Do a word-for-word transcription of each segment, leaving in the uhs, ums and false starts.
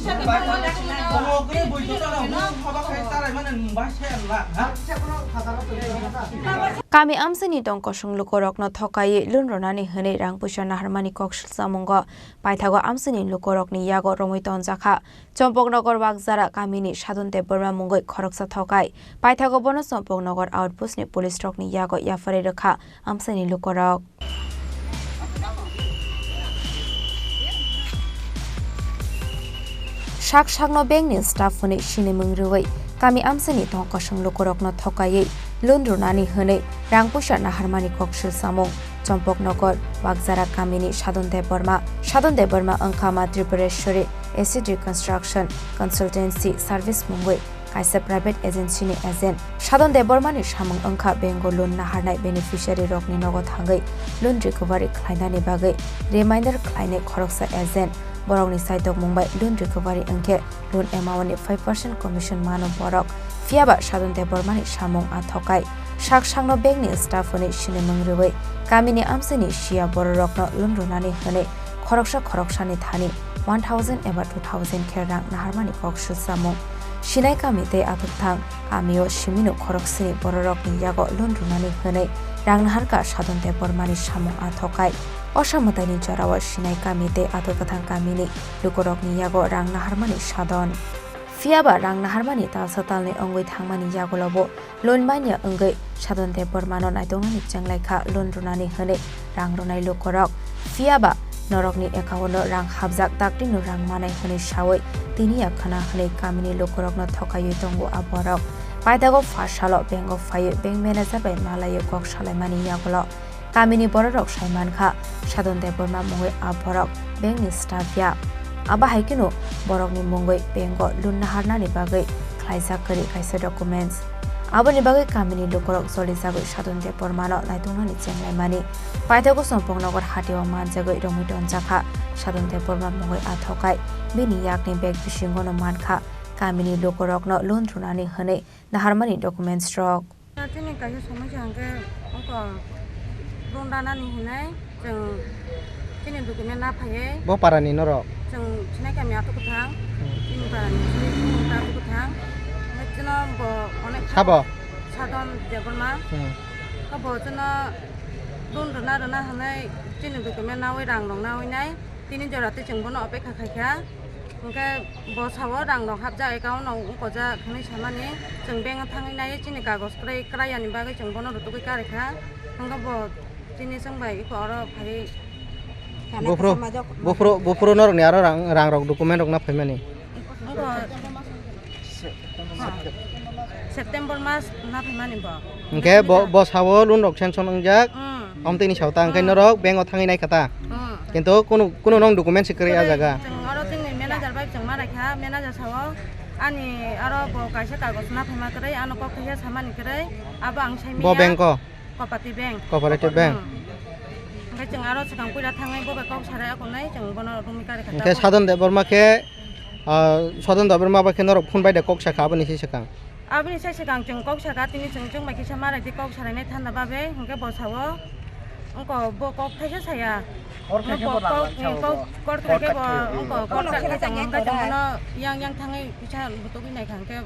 Kami amsini tongkosong lukorokno thokaiwi loan rwnani hwnwi rang puisa naharmani kok swlsamungo paithago amsini lukorokni yago romwi tonjakha. Chompoknogor Wakjara kamini Sadon Debbarma mungwi khoroksa thokai. Paithago bono Chompoknogor outpost ni police rokni yago yapharwi rwkha amsini lukorok. Sak sakno bank ni staff hwnwi sinimung rwui kami amsini tongkosong lukorokno thokaiwi loan rwnani hwnwi rang puisa naharmani kok swlsamung. Chompoknogor Wakjara kamini Sadon Debbarma. Sadon Debbarma wngkha Ma Tripureswari Acid Reconstruction Consultancy Service mungwi kaisa private agency ni agent. Sadon Debbarma ni samung wngkha bank o loan naharnai beneficiary rokni nogo thangwi loan recovery khlainani bagwi reminder khlainai khoroksa agent. Borokni saitokmung bai loan recovery wngkhe loan amount ni five percent commission mano borok. Phiyaba Sadon Debbarma ni samung a thokai. Sak sakno bank ni staff hwnwi sinimung rwui kamini amsini siya bororokno loan rwnani hwnwi khoroksa khoroksani thani one thousand eba two thousand khe rang naharmani kok swlsamung. Sinai kami tei Atwkthang kamio simino khoroksani bororokni yago loan rwnani hwnwi rang naharkha Sadon Debbarmani samung a thokai. O samwtaini jorao Sinai kami tei Atwkthang kamini lukurokni yago rang naharmani Sadon. Phiyaba rang naharmani talsa talni wngwi thangmani yagulobo loan manya wngwi Sadon Debbarmano naitongnani chenglaikha loan rwnani hwnwi rang rwnai lukurok. Phiyaba norokni account o rang hapjak, taktino rang manai hwnwi sawi tini ya khwna hwnwi kamini lukurokno thokaiwi tongo a borok. Paithago first salo bank o phaiwi bank manager bai malaiwi kok salaimani yagulo kamini bororok sai mankha, Sadon Debbarma mungwi a borok bank ni staff ya. Abo hai kheno borokni mungwi bank o loan naharnani bagwi khlaijak kwrwi kaisa documents. Aboni bagwi kamini lukurok jolijagwi Sadon Debbarmano naitongnani chenglaimani. Paithago Chompoknogor hatio manjagwi romwi tonjakha Sadon Debbarma mungwi a thokai. Bini yakni bag bisingono mankha kamini lukurokno loan rwnani hwnwi naharmani documents rok. Chini kaisa somoi se hwnkhe oko loan rwnani hinwi chwng chini document na phaiwi. Bo para ni norok? Chwng Sinai kami Atwkthang, hmm, chini para ni chini Atwkthang. Hwnkhe chwngno bo onek sabo? Sadon Debbarma. Hmm. Khe bo chwngno loan rwna rwna hinwi chini document nawi rang rok nawi nai. Tini jora tei chwng bono opekha khaikha. Hwnkhe bo sao rang rok hapjak account no wngkojak hwnwi samani, chwng bank o thangwi nai chini kagoj kwrwi kwrayani bagwi chwng bono rutugwi karikha. Hwnkhe bo chini chwng bai eko oro phaiwi. Buphuru, buphuru, buphuru norokni aro rang, rang rok document rok na phaimani? Wngkha September mas na phaimani bo. Hwnkhe bo, bo sao loan rok sanction wngjak. Hmm. Omtwini sao ta, hwnkhe, hmm, norok bank o thangwi naikha ta? Hmm. Kintu kunu, kunu nong document se kwrwi ah jaga. Chwng oro chini manager bai chwng ma raikha, manager sao ani oro bo kaisa kagoj na phaima kwrwi, ano kok khaisa samani kwrwi, abo ang sai manya. Bo bank o? Cooperative bank. Cooperative bank. Hmm. Hwnkhe chwng aro swkang puila thangwi bo bai kok sarai akonai chwng bono romwi karikha. Hwnkhe tabuk Sadon Debbarma khe, ah, Sadon Debbarma bai khe norok phone bai da kok sakha aboni se swkang? Aboni sai swkang chwng kok sakha, tini chwng chwng bai kisa ma raidi kok sarainai thanda babe, hwnkhe bo sao, wngko bo kok thaisa saya. Kor khai khe bo kok, kok, kor khai khe bo, wngko kor khai khe tong hwnkhe chwng bono yang yang thangwi kisa butugwi naikha hwnkhe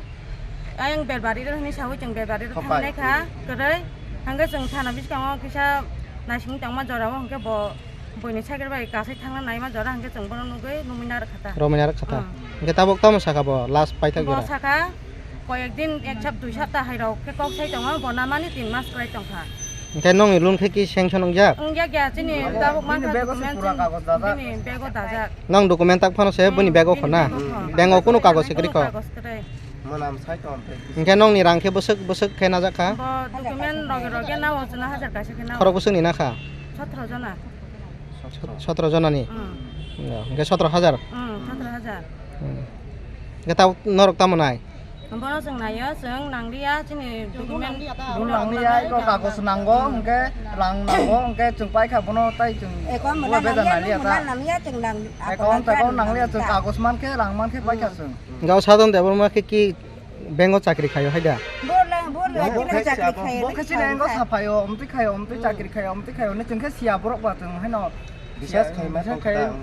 ayang berbari rw hwnwi sawi chwng berbari rw thangwi naikha kwrwi, hwnkhe chwng thana bwskango kisa naisingwi tongma jorao hwnkhe bo Buini cycle bai kasai thangna naima jora hwnkhe chwng bono nugwi romwi narwkha ta. Romwi narwkha ta. Hmm. Hwnkhe tabuk tamo sakha bo last paithak jora? Bo sakha koyek din ek sap dui sap ta hai rok khe kok sai tongo, bo namani tin mas kwlai tongkha. Hwnkhe nongni loan khe ki sanction wngjak? Wngya kya chini tabuk mankha document chini bag o dajak. Nong document tak phano se bini bag o kho na? Hmm, bini bag o kho. Bank o kunu kagoj se kwrwi kho? Kunu kagoj kwrwi. Hwnkhe nongni rang khe bwswk bwswk khe najak kha? Bo document roge roge nao chwla hajar kaisa khe nao. Khorok bwswk ni nakha? Sotro jona. Sotro jona ni? Hmm. Hwnkhe sotro hajar? Hmm, sotro hajar. Hmm. Hwnkhe ta norok tamo nai? Bono chwng naio, chwng nangliya, chini document. Bono nangliya, iko kagoj nango, hwnkhe rang nango, hwnkhe chwng paikha bono tai chwng. Account bo beda nangliya, nangliya ta. Account, account nangliya, chwng kagoj mankhe, rang mankhe paikha chwng. Hwnkhe o Sadon Debbarma khe ki bank o chakri khaio hai da? Bo le, bo le, bo khe chakri khaio, bo khe chini bank o saphaio, omtwi khaio, omtwi chakri khaio, omtwi khaio, hwnwi chwng khe siya borok ba chwng haino biswas khaima khaio.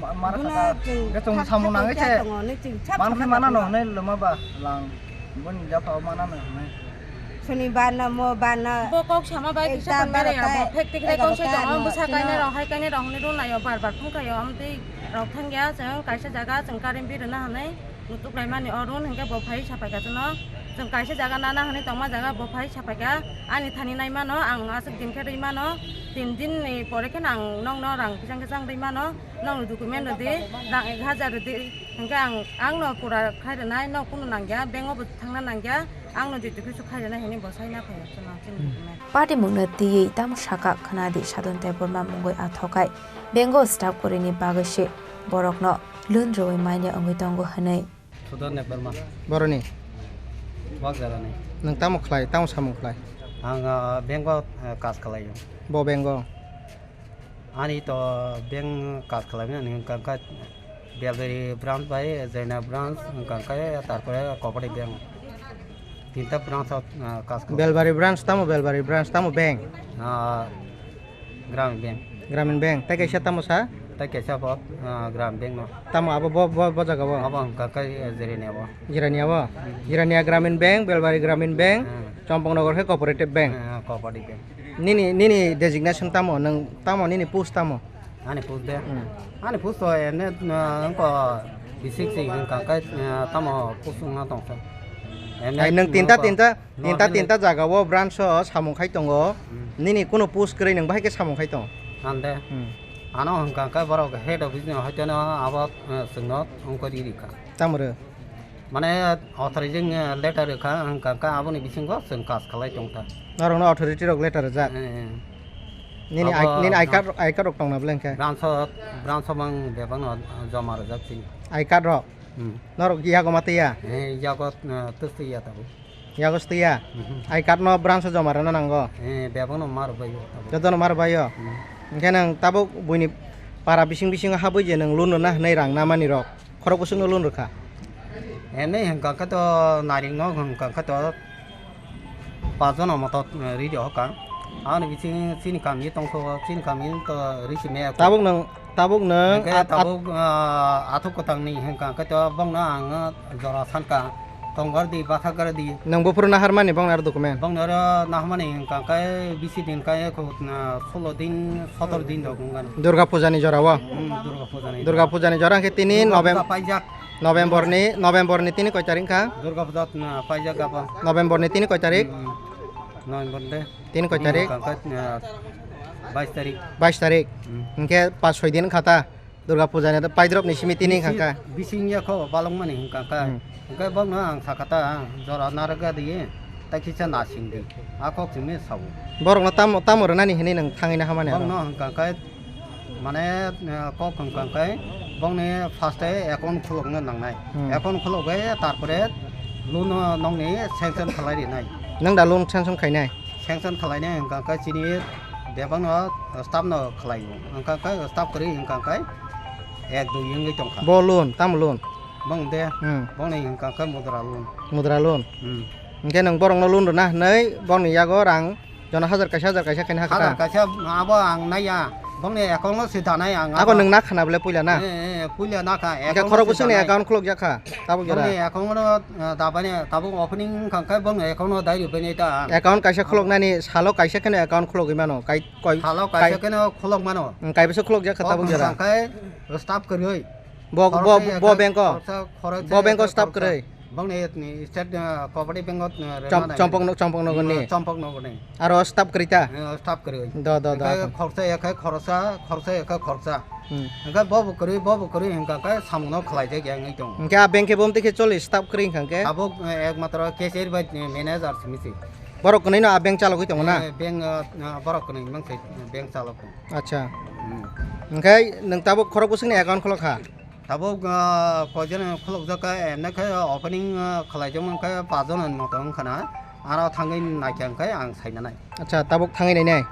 Ma-, mara Buna saka, chwng khe chwng thak samung thak nangwi khe se. Tongo, nwi chwng thak Manphi thak mana no thak hwnwi lwma ba lang. Boni japha mana no hwnwi. Sonibar no, mobar no. Bo kok sama bai kisa Ekta tongmani abo. Barotai, Phek tikrai kok se egarota tongo, no, bwsa chwngno kainai rok, hai kainai rok hwnwi rung laio, bar bar phung khaio, amtwi rok thangya, chwng kaisa jaga, chwng current bill rwna hwnwi. Nutuk laimani o run hwnkhe bo phai saphaikha chwngno. Chwng kaisa jaga nana hwnwi tongma jaga bo phai saphaikha. Ani thani naimano ang aswk din khe rwi mano. Tin din ni pore kheno ang nokno rang kichang kichang rwi mano. Nokni document rwdi, rang ek hajar rwdi. Hwnkhe ang, angno pura khai rwnai, nok kunu nangya, bank o bo thangna nangya. Angno jetu kisu khai rwnai hwnwi bo saina phaiya chwngno chini document. Patimungno twiwi tamo saka khwnadi Sadon Debbarma mungwi athokai. Bank o staff kwrwini bagwi se borokno loan rwui manya wngwi tongo hwnwi. Sudhir Debbarma. Boroni? Bok jagani. Nwng tamo khlai, tamo samung khlai? Ang, ah, bank o, ah, kaj khlaio. Bo bank o? Ani to bank kaj khlaimani hwnkha khe Belbari branch bai Jaina branch hwnkha khe tarpore Cooperative bank. Tinta branch o, ah, kaj khlai. Belbari branch tamo, Belbari branch tamo bank? Ah, Gramin Bank. Gramin Bank. Tai kaisa tamo sa? Tai kaisa bo, ah, Gramin Bank no. Tamo abo bo, bo, bo jaga bo? Abo hwnkha khe, eh, Jirania bo. Jirania bo? Jirania Gramin Bank, Belbari Gramin Bank, Hmm. Chompongnagar khe Cooperative Bank. Hmm, Cooperative Bank. Nini, nini designation tamo? Nwng tamo nini post tamo? Ani post de? Hmm. Ani post to ene, ah, wngkha B six C hwnkha khe, ah, tamo post wngna tongkha. Ene Ai, nwng tinta, wngkha tinta, Tinta, tinta jaga o branch o samung khai tongo. Hmm. Nini kunu post kwrwi nwng bahai khe samung khai tongo. Ande. Hmm. Ano hwnkha khe borok head office ni hoite no abo, eh, chwngno wngkha ri rikha. Tamo rw? Mane authorizing, eh, letter rwkha hwnkha khe aboni bisingo chwng kaj khlai tongkha. Norokno authority rok letter rwjak? Eh, eh. Nini Abo I-, nini I card, I card rok tongna bwle hwnkhe? Branch o, branch o mang bebak no joma rwjak chini. I card rok? Hmm. Norok yago ma twiya? Eh, yago, eh, twtwi ya tabuk. Yago twiya? Mhm. I card no branch o joma rwna nango? Eh, bebak no ma rwbaio tabuk. Joto no ma rwbaio? Hmm. Hwnkhe nwng tabuk buini para bising bisingo habwi je nwng loan rwna hwnwi rang namani rok khorok bwswk no loan rwkha? Ene hwnkha khe to naring no hwnkha khe to Pajona moto, eh, ri rw hoka. Ani bisingo chini kami tongkho, chini kami to risi me. Tabuk nwng, tabuk nwng Hwnkhe at-, at- tabuk, ah, athuk kwtangni hwnkha khe to bongno ang jora sanka. Tonggar di, bathakgar di. Nwng buphuru naharmani bongni aro document? Bongni aro naharmani hwnkha khe bisi din khe khuk, ah, solo din, sotor din rok wngkha. Durga Puja ni jora o? Hmm, Durga Puja ni Durga jora. Puja ni jora hwnkhe tini Durga Novem-, Puja paijak. November ni, November ni tini koi tarik wngkha? Durga Puja, ah, paijak abo. November ni tini koi tarik? Hmm, November de. Tini koi tarik? Tini hwnkha khe, ah, bais tarik. Bais tarik. Hmm. Hwnkhe pas soi din wngkha ta Durga Puja ni, paidrop ni simi tini hwnkha khe. Bising ya kho balwng mani hwnkha khe. Hmm. Hwnkhe bokno ang sakha ta, jora narwk ga di, ta kisa nasing di. A kok simi sao. Borokno tamo, tamo rwnani hinwi nwng thangwi na hamani aro? Bokno hwnkha khe, mane, eh, kok hwnkha khe, bokni first e account khulokna nangnai. Hmm. Account khulogwi tarpore loan, eh, nokni sanction khlai rinai. Nwng da loan sanction khainai? Sanction khlainai hwnkha khe chini bebakno staff no khlaio. Hwnkha khe staff kwrwi hwnkha khe ek dui wngwi tongkha. Bo loan, tamo loan? Bong de, Hmm. bongni hwnkha khe mudra loan. Mudra loan? Hmm. Hwnkhe nwng borokno loan rwna hwnwi bongni yago rang jono hajar kaisa, hajar kaisa khaina hakha. Hajar kaisa abo ang naiya. Bongni account no se danai ang Ako abo. Nwng na khana bole puila na? Eh, eh, puila na kha. Hwnkhe Account no khorok se bwswkni danai. Account khulok jakha. Tabuk jora. Bongni account no, eh, dabani, tabuk opening wngkha khe bongni account no dai rwbainai ta ang. Account kaisa khuloknani salo kaisa kheno account khulogwi mano. Kai, koi, Salo kai, kaisa kheno khulok mano. Hmm, kai bwswk khulok jakha tabuk jora. Hwnkha khe staff kwrwi. Bo, bo, Khoroksa bo ya bank o? Khoroksa, khoroksa Bo ya bank o staff khoroksa. Kwrwi? Bongni ni state, uh, Cooperative Bank o, uh, Chom-, rema nai. Chompok no-, Chompok nogor ni? Chompok nogor ni. Aro staff kwrwi ta? Eh, staff kwrwi. Do, do, do, Hwnkhe ako. Khoroksa ya khe khoroksa, khoroksa ya khe khoroksa. Hmm. Hwnkhe bo bo kwrwi, bo bo kwrwi hwnkha khe samung no khlai jak ya wngwi tongo. Hwnkhe a bank khe bo mtwi khe choli staff kwrwi hwnkha khe? Tabuk, eh, ekmatro cashier bai, eh, manager simi se. Borok kwnwi no a bank chalogwi tongo na? Eh, bank, eh, borok kwnwi mang se bank chalok tongo. Acha. Hmm. Hwnkhe nwng tabuk khorok bwswkni account khulok kha? Tabuk, ah, koijon khulukjak khe, ene khe opening, ah, khlaijak mankhe pachjon ni moto wngkha na. Aro thangwi naikha hwnkhe ang saina nai. Acha, tabuk thangwi nainai?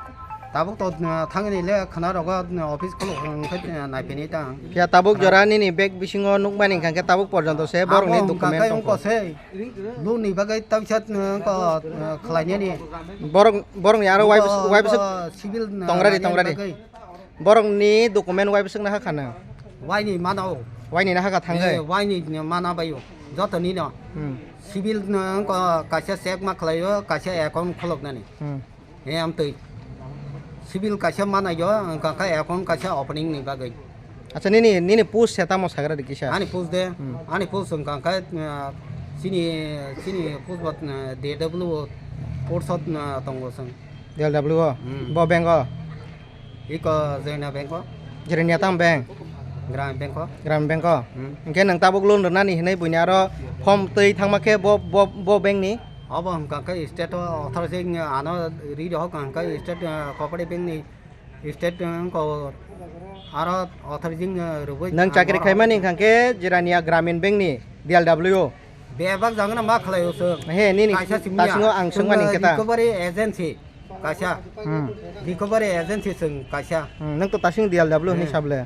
Tabuk to, ah, thangwi naile khwna rogo, ah, office khuluk hwnkhe, ah, naiphinai ta ang. Phiya tabuk Khwna jora nini bag bisingo nukmani hwnkha khe tabuk porjonto se borokni Abo document hwnkha khe tongkho. Wngkha se. Loan ni bagwi taisa, uh, ko, uh, khlainani. Borok, borokni aro Bo, wai bwswk, wai bwswk bo civil, uh, tongradi, lainani tongradi. Bagwi. Borokni document wai bwswk nahakha nang? Waini mana o. Waini na haka thangwi? Eh, waini mana bai o. Joto ni no. Hmm. Civil no wngkha kaisa check ma khlai o, kaisa account khuluk nani. Hmm. Eh, amtwi. Civil kaisa mana yo, wngkha kha account kaisa opening ni bagwi. Acha, nini, nini post se tamo sagra di kisa? Ani post de, Hmm. ani post wngkha kha, ah, chini, chini post bat, ah, D W post ot, ah, tongo chwng. D L W o? Hmm. Bo bank o? Iko Jirania Bank o. Jirania tam bank? Gramin Bank o. Gramin Bank o. Hmm. Hwnkhe nwng tabuk loan rwnani hinwi buini aro form twi thangma khe bo, bo, bo bank ni? Obo hwnkha khe state o authority ano ri rok hwnkha khe state, eh, cooperative bank ni state, eh, wngkha aro authority, eh, rwui Nwng chakri ano khaimani hwnkha khe Jirania Gramin Bank ni D L W o. Bebak jagano ma khlai o chwng. He, nini Kaisa simi ya. tasingo ang Chwng swngmani hwnkhe ta. Recovery agency. Kaisa. Hmm. Recovery agency chwng kaisa. Hmm, nwng to tasing D L W hinwi Hmm. sable.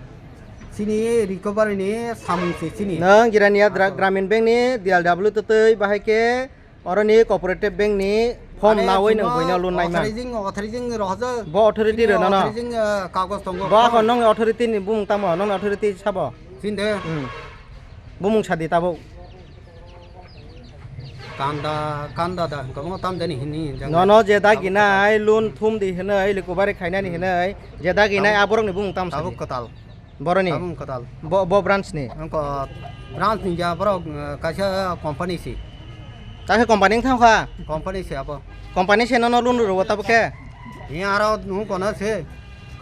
Chini recovery ni samung se chini. Nwng Jirania dra-, Asol. Gramin Bank ni D L W twtwi bahai khe oroni cooperative bank ni form Ane nawi nwng chwngno buino loan naima. Authorizing, authorizing rohojak. Bo authority Chini rwno no. authorizing, uh, kagoj tongo. Bo ako nongni authority ni bumung tamo, nongni authority sabo? Chinde. Hmm. Bumung sadi tabuk. Kanda, kanda da, hwnkha mo tam jani hini, jang Nono je dagi Tabuk nai, loan thum di hinwi, likubari khainani Hmm. hinwi, je dagi nai, Tabuk, aborok ni bumung tam tabuk sadi. kwtal. Boroni? Tabuk kwtal. Bo, bo branch ni? Wngkha branch ni ya, borok, eh, kaisa company si. Kaisa company wng thang kha? Company si abo. Company se nono loan rwo tabuk khe? Ni aro nung kono se.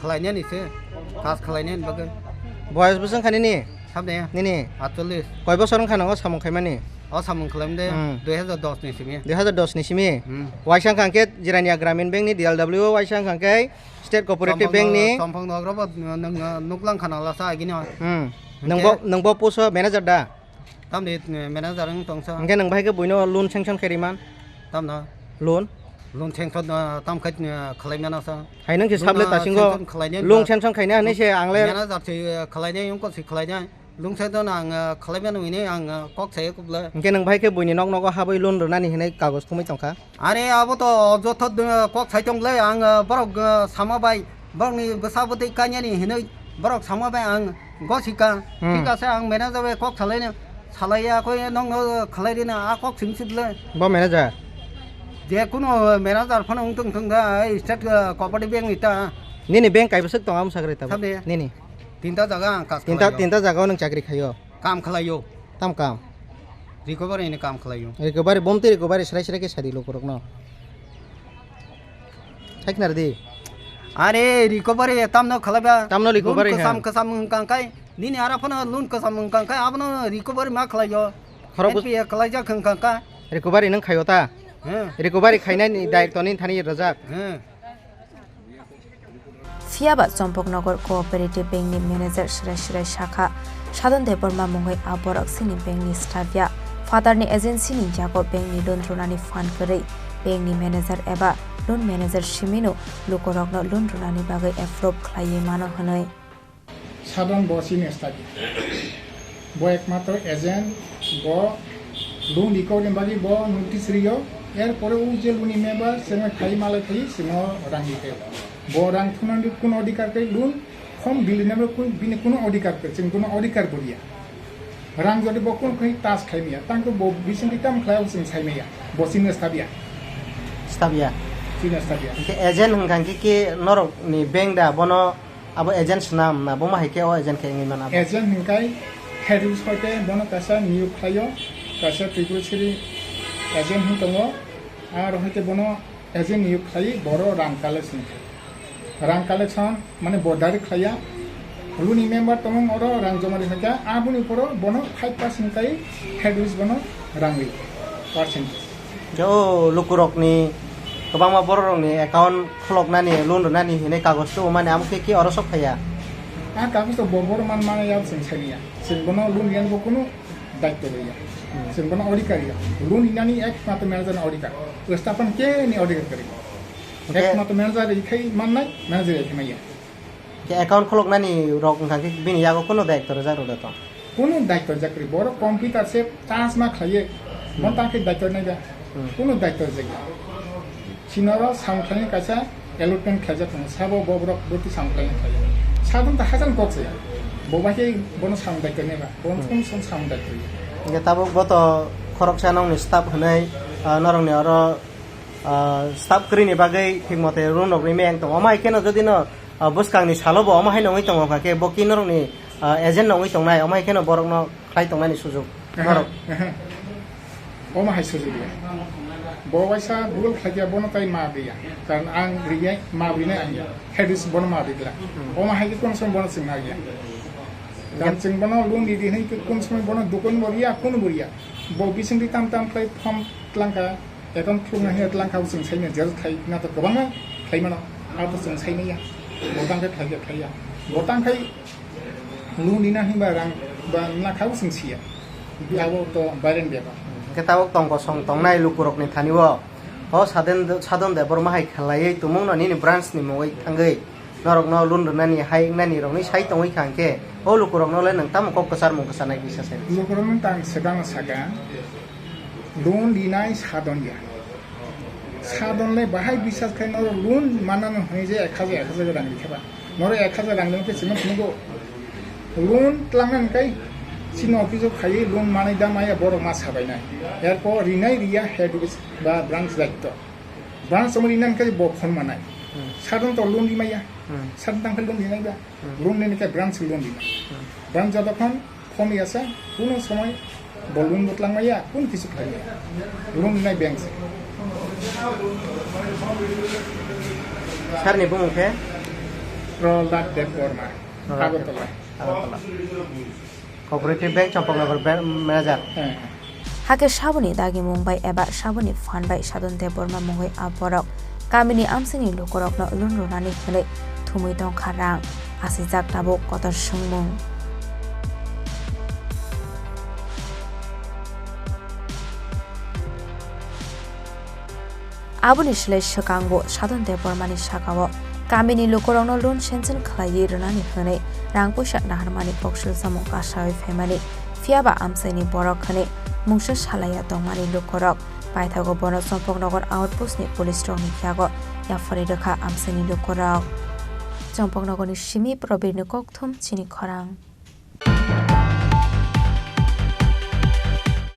Khlainani se, kas khlainani bagwi. Boyos bwswk wngkha nini? Sabni? Nini? Atchollis. Koi bosor wngkha nongo samung khaimani? O samung khlaim de Hmm. dui hazar dos ni simi. Dui hazar dos ni simi? Hmm. Waisa wngkha khe Jirania Gramin Bank ni D L W o, waisa wngkha khe State Cooperative Chompong Bank ni. Chompong nogrobo nwng, nwng, nuklang khana lasa agini o. Hmm. Hwnkhe Nwngbo, nwngbo puso manager da? Tamni, eh, manager wng tongsa. Hwnkhe nwng bahai khe buino loan sanction khe riman? Tamno? Loan? Loan sanction, eh, tam khai, eh, khlai mano sa. Hai nwng khe Loan, sable eh, tasingo sanction khlai nai loan ba. Sanction khaina hinwi se ang le Manager se, eh, khlai nai, wngkha se khlai nai. Loan sanction ang, eh, khlai mano hwnwi ang, eh, kok sai kubla. Hwnkhe nwng bahai khe buini nok nogo habwi loan rwnani hinwi kagoj thumwi tongkha. Are abo to joto, eh, kok sai tong le ang, eh, borok, eh, sama bai, borokni bwsa bwtwi kanya ni hinwi borok sama bai ang gosika. Hmm. Thik ase, ang manager bai kok salai na, salai ya koi nong no khalai rina a kok sim sip le. Bo manager? Je kuno manager phano wng tong thung da, eh, state, eh, cooperative bank ni ta. Nini bank kai bwswk tong am sakri ta? Sabni? Nini? Tinta jaga ang kas Tinta, khalai o. Tinta jaga o nwng chakri khai o? Kam khlai o. Tam kam? Recovery ni kam khlai o. Recovery, bomti recovery, srai srai khe sadi lukurok no. Thai khna rwdi. Are recovery tamno khlaiba. Tamno recovery Room kwcham ha. Kwcham wngkang kai. Nini ara phano loan kwcham wngkang kai. Abono recovery ma khlai o. Khorok bus- N P A khlai jak wngkang ka. Recovery nwng khai o ta? He. Recovery khainani director ni thani rwjak. He. Phiya ba Chompoknogor Cooperative Bank ni manager Sirai Sirai sakha, Sadon Debbarma mungwi a borok chini bank ni staff ya. Father ni agency ni yago bank ni loan rwnani phan kwrwi, bank ni manager eba loan manager simino lukurokno loan rwnani bagwi approve khlaiwi mano hwnwi. Sadon bo chini staff ya. Bo ekmatro agent, bo loan recovery ni bagwi bo notice rio, er pore o je loan ni member, chwngno khai malai khai, chwngno rang rikhe. Bo rang thumnani kuno odhikar khe loan form bill ni member kun-, bini kuno odhikar khe, chwng kuno odhikar bo riya. Rang jodi bo kun khai tas khai miya, tang khe bo bising di tam khlai o chwng sai maya, bo chini staff ya. Staff ya? Chini staff ya. Hwnkhe agent hwnkha hwnkhe ki norok ni bank da bono Abo agent swnam na, bo ma hai khe o agent khe wngwi mano? Agent hwn kai head office hoi khe bono kaisa niyok khlaio, kaisa Tripura Siri agent hwn tongo, aro hai khe bono agent niyok khlai, boro rang collection khlai. Rang collection mane bo direct khlaiya, loan ni member tongmung oro rang joma ri kha, aboni poro bono five percent kai head office bono rang ri, percent. Je o lukurokni kwbangma bororokni account khuloknani, loan rwnani hinwi kagoj tubumani, amo khe, khe oro sok phaiya? A kagoj to bo boro man mano ya, chwng sai manya. Chwng bono loan riyani bo kunu daityo rwya. Hmm. Chwng bono odhikar ya. Loan rinani ekmatro manager ni odhikar. Staff ni khe ni odhikar kwrwi. Hwnkhe ekmatro manager rwi khai mannai, manager rwi khai manya. Khe account khuluknani rok wngkha khe bini yago kunu daityo rwjak rwda tong? Kunu daityo rwjak kwrwi. Borok computer se charge ma khlaiwi, hmm, mon tang khe daityo rwnai da. Hmm. Kunu daityo rwjak ya. Chini oro samung khlainai kaisa allotment khlaijak tongo. Sabo bo borok bwtwi samung khlainai khlaiya. Sadon ta hajan kok saya. Bo bai khe bono samung daitoni ba, bono Hmm. Thum song samung daitoni. Hingke tabuk bo to khoroksa nongni staff hwnwi, ah, norokni oro, ah, staff kwrwini bagwi thik mote room rok rimai ang tongo. Omo hai kheno jodi no, ah, bwskangni salo bo omo hai nongwi tongo, hwnkha khe bo ki norokni, ah, agent nongwi tongnai, omo hai kheno borokno khlai tongnani sujuk. Aha, norok. Aha. Omo hai sujuk ya. Bo waisa bul khlai ya, bono tai ma riya. Karon ang riya, ma rinai ang ya. Head is bono ma ri gla. Hmm. Omo hai khe kono somoi bono chwng nai ya. Karon Yep. Chwng bono loan di di hinwi kono somoi bono dukun bo riya, kono bo riya. Bo bising di tam tam khlai form tlangkha, account khulukna hinwi tlangkha, bo chwng saimanya, jero khlai na to kwbangma khlai mano. Abo to chwng saimanya. Bo tang khe khlai ya, khlai ya. Bo tang khai Loan rina hinba rang ba na kha bo chwng siya. Abo to bairen bepar. Hwnkhe tabuk tong kosong tongnai lukurokni thani-o. O Sadon, Sadon Debbarma hai khlaiwi tumungno nini branch ni mungwi thangwi norokno loan rwnani hai wngnani rokni sai tongwi kha hwnkhe o lukurokno le nwng tamo kok kwchar mung kwcharnai kisa sai. Lukurokno tang swkang saka. Loan rinai Sadon ya. Sadon le bahai bisas khai noro loan manano hwnwi je ek hajar, ek hajar rang rikhe ba. Noro ek hajar rang rikhe chwngno phunukgo. Loan tlangnani kai chini office o khaiwi loan manai da maya borok ma sabainai. Erpor rinai riya head office ba branch daitto. Branch omo rinani kai bo phone manai. Hmm. Sadon to loan rimaya. Hmm. Sadon tang khai loan rinai ba. Hmm. Loan nini kai branch loan rinai. Hmm. Branch jotokhon Khom ya sa, kuno somoi bo loan bo tlang maya, kun kisu khlai maya. Loan nai bank se. Sir ni bumung khe? Prahlad Debbarma, Prahlad Agartala. Agartala. Cooperative Bank, Champaknagar Bank Manager. He. Hakhe saboni dagimung bai eba saboni phan bai Sadon Debbarma mungwi a borok kamini amchaini lukurokno loan rwnani hwnwi thumwi tongkha rang. Asijak tabuk kotor swngmung. Aboni slai swkango Sadon Debbarmani sakao kamini lukurokno loan sanction khlaiwi rwnani hwnwi rang puisa naharmani kok swlsamung kasawi phaimani, phiyaba amchaini borok hwnwi mungsa salaiya tongmani lukurok. Paithago bono Champaknagar outpost ni police rokni yago yaphari rwkha amchaini lukurok. Champaknagar ni simi Probir ni kokthum chini khorang.